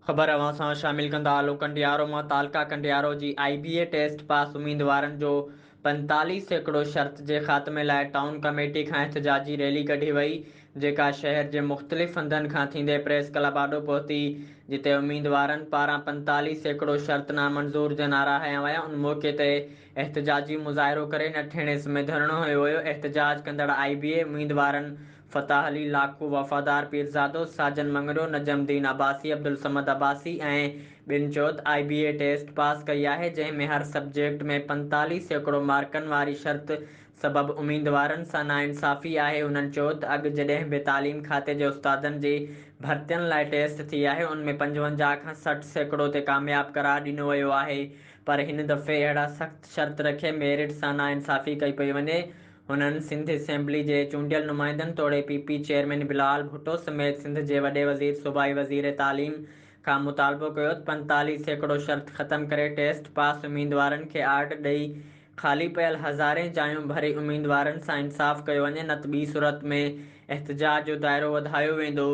خبر اوهان سان شامل ڪندا هلون ڪنڊيارو مان تعلقه ڪنڊيارو جي آئي بي اي ٽيسٽ پاس اميدوارن جو 45% شرط جي خاتمي لاء ٽائون ڪميٽي کان احتجاجي ريلي ڪڍي وئي جيڪا شهر جي مختلف هنڌن کان ٿيندي پريس ڪلب آڏو پهتي جتي اميدوارن پاران 45% شرط نامنظور جا نعرا هنيا ويا ان موقعي تي احتجاجي مظاهرو ڪري نٺيڻيس ۾ ڌرڻو هنيو ويو احتجاج ڪندڙ آئي بي اي اميدوارن فتاح علي لاکو، وفادار پيرزادو، ساجن مڱريو، نجم الدين عباسي، عبدالصمد عباسي ۽ ٻين چيو ته آء بي اي ٽيسٽ پاس ڪئي آهي جنهن ۾ هر سبجيڪٽ ۾ 45% مارڪن واري شرط سبب اميدوارن سان ناانصافي آهي هنن چيو ته اڳ جڏهن به تعليم کاتي جي استادن جي ڀرتين لاء ٽيسٽ ٿي آهي ان ۾ 55 کان 60% تي ڪامياب قرار ڏنو ويو آهي پر هن دفعي اهڙا سخت شرط رکي ميرٽ سان ناانصافي ڪئي پئي وڃي هنن سنڌ اسيمبلي جي چونڊيل نمائندن توڙي P P chairman Bilawal Bhutto سميت سنڌ جي وڏي وزير صوبائي وزير تعليم کان مطالبو ڪيو ته 45% شرط ختم ڪري ٽيسٽ پاس اميدوارن کي آرڊ ڏئي خالي پيل هزارين جايون ڀري اميدوارن سان انصاف ڪيو وڃي نه ته ٻي صورت ۾ احتجاج جو دائرو وڌايو ويندو.